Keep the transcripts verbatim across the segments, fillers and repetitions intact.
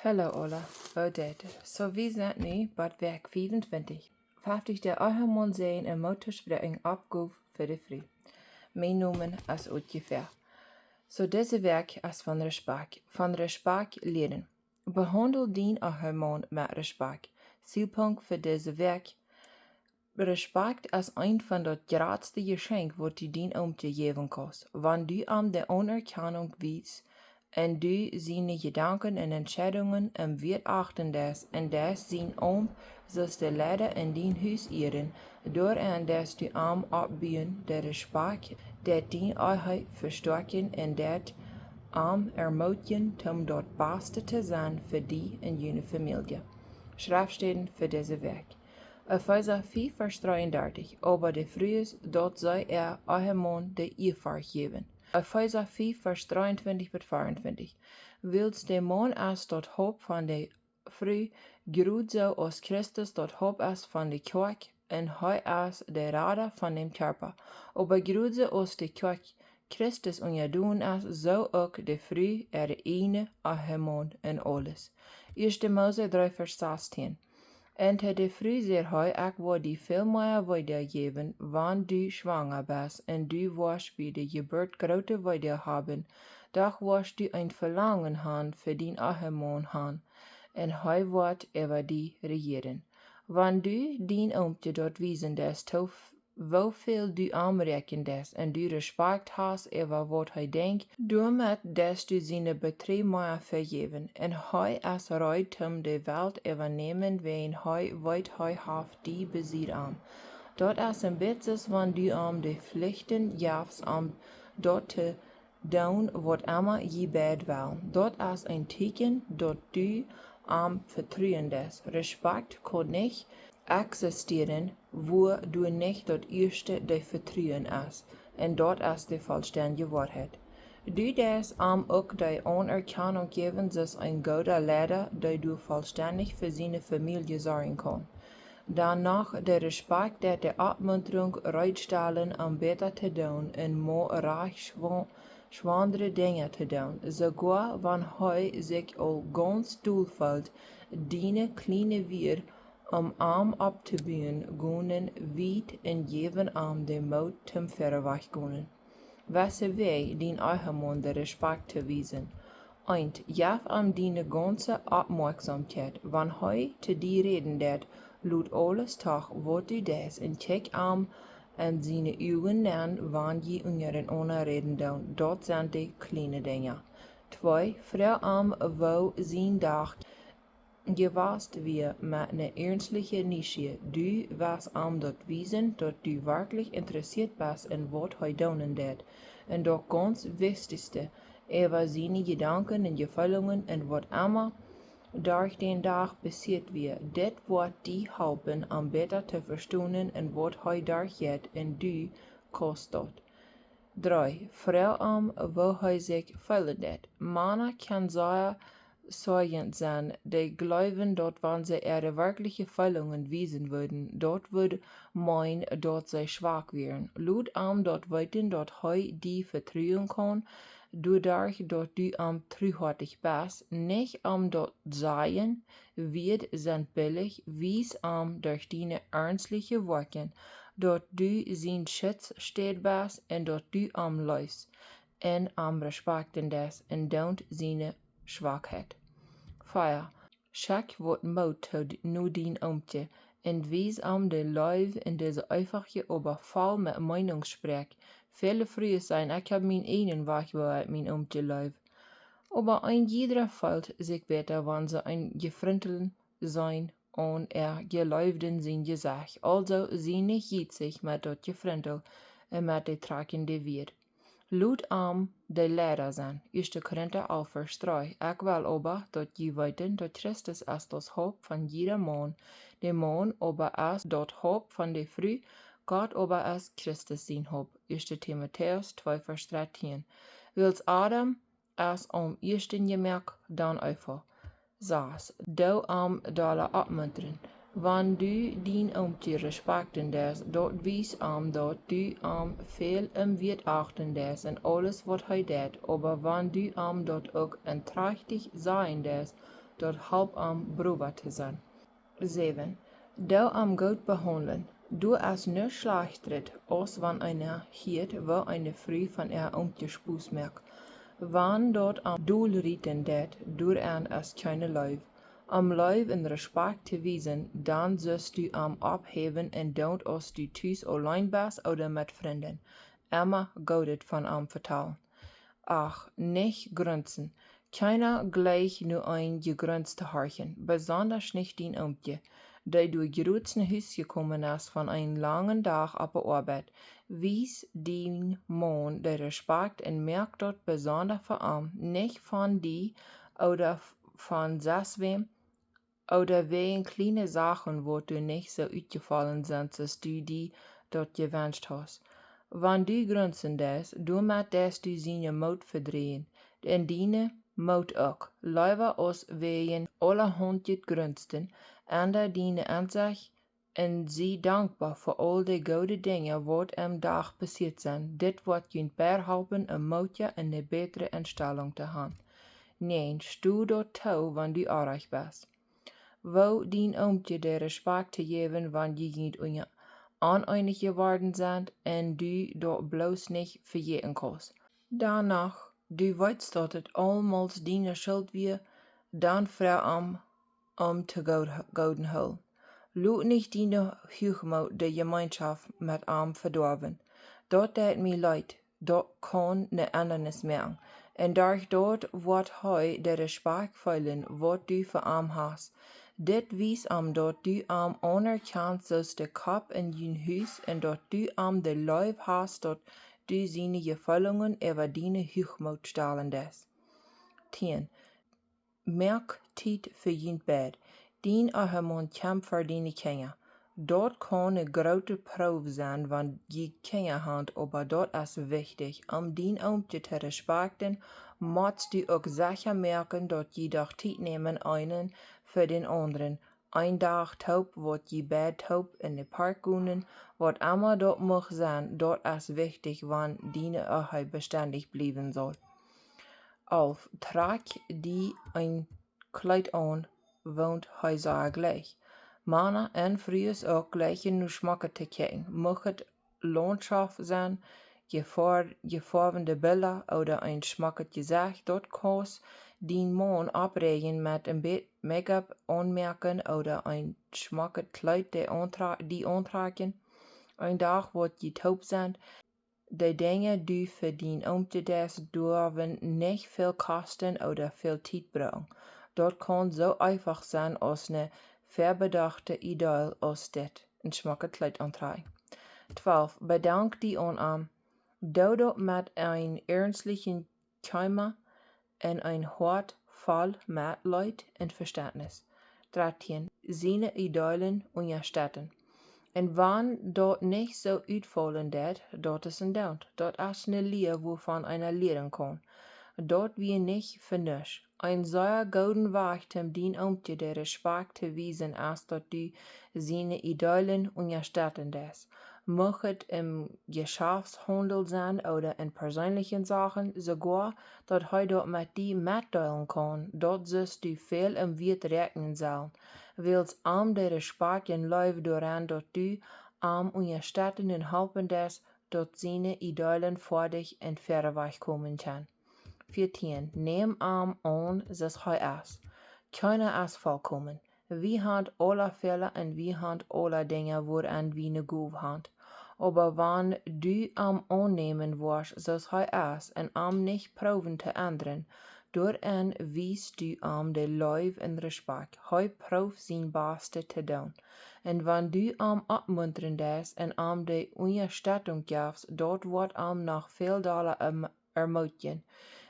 Hallo aula, woo jeit et? Soo, wie sent nu bie Wäakj fiefuntwintich. Fieftich, de Ehemaun säajnen un Moot toospräakjen, Oppgow fa de Fru. Mien Nomen es Utje Fäa. Soo, dise Wäakj es von Respakjt, von Respakjt lieren. Behaundel dien Ehemaun met Respakjt. Zielpunkt fa dise Wäakj: Respakjt es eent von daut jratste Jeschenkj, waut du dien Oomkje jäwen kaust. Wan du am de Aunerkjanunk wiest un du siene Jedanken un Entscheidungen em Wieet achten deist un deist sien Aumt, soo aus de Leida en dien Hus ieren, doarenn deist du am oppbuen. De Respakjt deit diene Ehe vestoakjen un deit am ermootjen, om daut Baste to sennen fa die un june Famielje. Schreftstäden fa dise Wäakj: Efeesa fief, Varsch dreeundartich: Oba de Frues, daut see äa Ehemaun de Ieeforcht jäwen. Efeesa fief, Varsch dreeuntwintich bat veauntwintich: Wiels de Maun es daut Haupt von de Fru, jrod soo aus Christus daut Haupt es von de Kjoakj, un hee es de Rada von däm Kjarpa. Oba jrod soo aus de Kjoakj Christus unjadon es, soo uk de Fru äa ieejna Ehemaun en aules. Ieeschte Mose dree, Varsch sastieen: Un to de Fru säd hee: Ekj woa die väl mea Weedoag jäwen, wan du schwanga best, un du woascht bie de Jeburt groote Weedoag haben, doch woascht du een Velangen han fa dien Ehemaun han, un hee woat äwa die rejieren. Wan du dien Oomkje daut wiesen deist, to woo väl du am räakjen deist, un du Respakjt hast äwa waut hee denkjt, doamet deist du siene Betrieeja mea vejäwen, un hee es reed, om de Welt äwanämen, wäajen hee weet, hee haft die besied am. Daut es een bät soo aus wan du am de Flichten jefst, om daut to doonen, waut emma jie beid wellen. Daut es een Tieekjen, daut du am vetruen deist. Respakjt kaun nich eksistieren, wua doa nich daut ieeschte de Vetruen es, un daut es de vollstendje Woarheit. Du deist am uk de Aunerkjanunk jäwen, soo aus een gooda Leida, dee doa vollstendich fa siene Famielje sorjen kaun. Dan noch de Respakjt deit de Oppmuntrunk reedstalen, om bäta to doonen un mau rajcht schwa-, schwoare Dinja to doonen. Soogoa wan hee sikj aul gaunz dol feelt, diene kjliene Wieed, om am opptobuen, gonen wiet un jäwen am de Moot, om wieda to gonen. Wese Wäaj, dien Ehemaun de Respakjt to wiesen. Eent: Jeff am diene gaunze Oppmoakjsomkjeit. Wan hee to die räden deit, lot aules too, waut du deist, un kjikj am en siene Uagen nenn, wan jie unjarenaunda räden doonen. Daut sent de kjliene Dinja. Twee: Froag am, woo sien Dach jewast wia, met eene iernstliche Nieschia. Du woascht am daut wiesen, daut du werkjlich interessieet best en waut hee doonen deit. Un daut gaunz wichtichste, äwa siene Jedanken un Jefeelungen un waut emma derch dän Dach passieet wia. Dit woat die halpen, am bäta to vestonen, waut hee derchjeit, un du kaust daut. Dree: Froag am, woo hee sikj feelen deit. Mana kjennen sea soajent sennen, dee jleewen, daut wan see äare werkjliche Feelungen wiesen wudden, daut wudd meenen, daut see schwak wieren. Lot am daut weeten, daut hee die vetruen kaun, doaderch daut du am truhoatich best. Nich om daut sajen, Wieed sent billich. Wies am derch diene iernstliche Woakjen, daut du sien Schutzstäd best un daut du am leefst un am respakjten deist un doonst siene Schwakheit. Vea: Schekj waut Moot too d-, no dien Oomkje un wies am de Leew en dise eefache, oba voll met Meenungssproak. Väle Frues sajen: Ekj hab mienen eejnen Wajch, woo ekj mien Oomkje leew. Oba een jieda feelt sikj bäta, wan see een Jefrintel seenen aun äa Jeleewden sien Jesecht. Aulsoo sie nich jietsich met daut Jefrintel un met de trakjende Wieed. Lot am de Leida sennen. Ieeschte Korinta alf, Varsch dree. Ekj well oba, daut jie weeten, daut Christus es daut Haupt von jieda Maun, de Maun oba es daut Haupt von de Fru, Gott oba es Christus sien Haupt. Ieeschte Timotäus twee, Varsch drettieen. Wiels Adam es aum ieeschten jemoakt, dan Eva. Sas: Doo am dolla oppmuntren. Wan du dien Oomkje respakjten deist, daut wiest am, daut du am väl em Wieet achten deist en aules, waut hee deit. Oba wan du am daut uk entrajchtich sajen deist, daut halpt am browa to sennen. Säwen. Doo am goot behaundlen. Doa es nuscht schlajchtret, aus wan eena hieet, woo eene Fru von äa Oomkje Spos moakt. Wan daut am dolrieten deit, doaraun es kjeene Leew. Om Leew un Respakjt to wiesen, dan sust du am opphäwen un doont, aus du tus auleen best ooda met Frind. Emma Goodet von am vetalen. Acht. Nich grunzen. Kjeena jleicht no een Jegruns to horchen, besondasch nich dien Oomkje, dee doa jrods no Hus jekomen es von eenen langen Dach oppe Oabeit. Wies dien Maun dän Respakjt un moak daut besonda fa am, nich von die ooda f-, von sestwäm, ooda wäajen kjliene Sachen, waut doa nich soo utjefollen sent, aus du die daut jewenscht hast. Wan du grunzen deist, doamet deist du sienen Moot vedreien, un dienen Moot uk. Leewa aus wäajen aulahaunt Jegruns, enda diene Ensecht un sie dankboa fa aul de goode Dinja, waut em Dach passieet sent. Dit woat junt beid halpen, een Moot un eene bätre Enstalunk to haben. Näajen. Sto daut too, wan du orrajcht best. Woo dien Oomkje dän Respakjt to jäwen, wan jie junt unja-, oneenich jeworden sent un du daut bloos nich vejäten kaust. Doano, du weetst, daut et aulemol diene Schult wia, dan froag am om to good-, gooden Hoolen. Lot nich diene Huachmoot de Jemeenschoft met am vedoawen. Daut deit mie leet, daut kaun ne Endanis moaken. Un derch daut woat hee dän Respakjt feelen, waut du fa am hast. Dit wiest am, daut du am aunerkjanst aus dän Kopp en jun Hus un daut du am de Leew hast, daut du siene Jefeelungen äwa diene Huachmoot stalen deist. Tieen. Moak Tiet fa junt beid. Dien Ehemaun kjemft fa diene Kjinja. Daut kaun ne groote Proow sennen, wan jie Kjinja haben, oba daut es wichtich. Om dien Oomkje to respakjten, motst du uk secha moaken, daut jie doch Tiet nämen, eena fa dän aundren. Een Dach toop, waut jie beid toop en dän Park gonen, waut emma daut mucht sennen, daut es wichtich, wan diene Ehe bestendich bliewen saul. Alf. Trakj die een Kjleet aun, waut hee soo jleicht. Mana un Frues uk jleichen no schmocke to kjikjen. Mucht et Launtschoft sennen, jefoa-, jefoawende Bilda ooda een schmocket Jesecht, daut kaust dien Maun oppräajen met een bät Make-up aunmoaken ooda een schmocket Kjleet die auntra-, die auntrakjen. Een Dach waut jie toop sent, de Dinja, dee du fa dien Oomkje deist, derwen nich väl kosten ooda väl Tiet brucken. Daut kaun soo eefach sennen aus ne väabedochte Idee aus dit, een schmocket Kjleet auntrakjen. Twalf. Bedank die aun am. Doo daut met een iernstlichen Kjema un een Hoat voll Metleet un Vestentnis. Dartieen. Siene Ideeen unjastetten. Un wan daut nich soo utfaulen deit, daut es een Doont. Daut es ne Lia, wuavon eena lieren kaun. Daut wia nich fa nuscht. Een sea gooden Wajch, om dien Oomkje dän Respakjt to wiesen, es, daut du siene Ideeen unjastetten deist. Mucht et em Jeschaftshaundel sennen ooda en perseenelje Sachen, soogoa daut hee daut met die metdeelen kaun, daut sust du väl em Wieet räakjnen sellen, wiels am dän Respakjt un Leew doaraun, daut du am unjastetten un halpen deist, daut siene Ideeen foadich un wieda komen kjennen. Vieetieen. Nämm am aun, soo aus hee es. Kjeena es volkomen. Wie haben aule Fäla un wie haben aule Dinja, wuarenn wie ne Gow haben. Oba wan du am aunnämen woascht, soo aus hee es, un am nich proowen to endren, doaraun wiest du am de Leew un Respakjt. Hee proowt sien Bastet to doonen. Un wan du am oppmuntren deist un am de Unjastettunk jefst, daut woat am noch väl dolla erm-, ermootjen.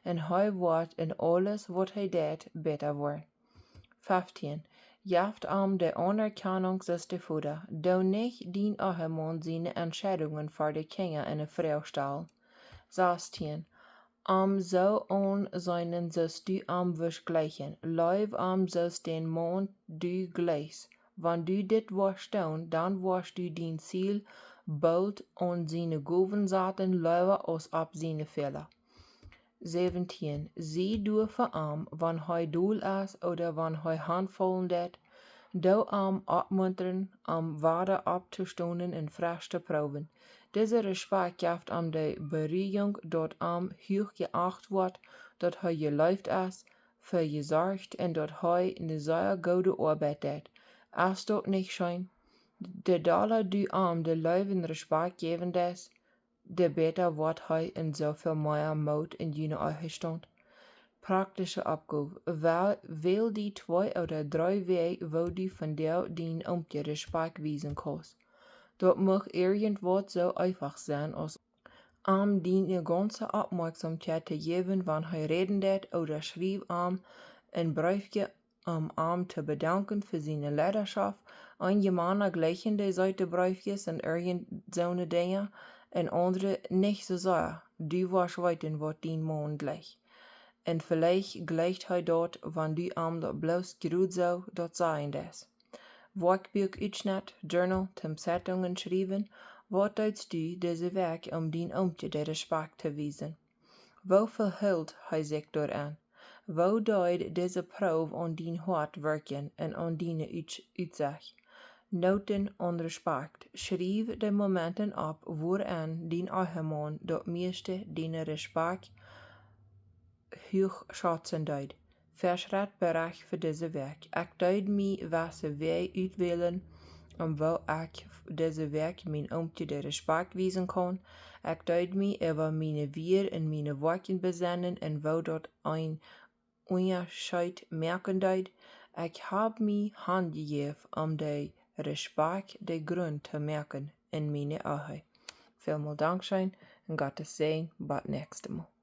Un hee woat en aules, waut hee deit, bäta woaren. Feftieen. Jeff am de Aunerkjanunk, soo aus de Voda. Doo nich dien Ehemaun siene Entscheidungen fa de Kjinja enne Froag stalen. Sastieen. Am soo aunseenen, soo aus du am wurscht jleichen. Leew am, soo aus dän Maun du jleichst. Wan du dit woascht doonen, dan woascht du dien Ziel boolt aun siene Gowen saten, leewa aus opp siene Fäla. Säwentieen. Sie doa fa am, wan hee dol es ooda wan hee hanfaulen deit, doo am oppmuntren, am wada opptostonen un fresch to proowen. Dise Respakjt jeft am de Beruhjunk, daut am huach jeacht woat, daut hee jeleeft es, fa jesorcht un daut hee eene sea goode Oabeit deit. Es daut nich scheen? De dolla du am de Leew un Respakjt jäwen deist, de bäta woat hee un soo väl mea Moot en june Ehe staunt. Praktische Oppgow. Wäl, wäl die twee ooda dree Wäaj, woo du vondoag dien Oomkje Respakjt wiesen kaust. Daut mucht irjentwaut soo eefach sennen aus am diene gaunze Oppmoakjsomkjeit to jäwen, wan hee räden deit, ooda schriew am een Breefkje, om am to bedanken fa siene Leidaschoft. Eenje Mana jleichen dee seete Breefkjes un irjent soone Dinja, un aundre nich soo sea. Du woascht weeten, waut dien Maun jleicht. Un veleicht jleicht hee daut, wan du am daut bloos krakjt soo daut sajen deist. Woakjbuak Utschnett, Journal, toom Zeitungen schriewen. Waut deetst du dise Wäakj, om dien Oomkje de Respakjt to wiesen? Woo vehelt hee sikj doaraun? Woo deed dise Proow aun dien Hoat werkjen un aun diene Ut-, Utsecht? Noten aun Respakjt. Schriew de Momenten opp, wuaraun dien Ehemaun daut mieeschte diene Respakjt huach schazen deed. Veschrett Berecht fa dise Wäakj. Ekj deed mie wesse Wäaj utwälen, om woo ekj dise Wäakj mien Oomkje de Respakjt wiesen kaun. Ekj deed mie äwa miene Wieed un miene Woakjen besennen un woo daut een Unjascheet moaken deed. Ekj hab mie hanjejäft, om de Respakjt de Grunt to moaken en miene Ehe. Välmol dankscheen un Gottes Säajen. Bat näakjstet Mol.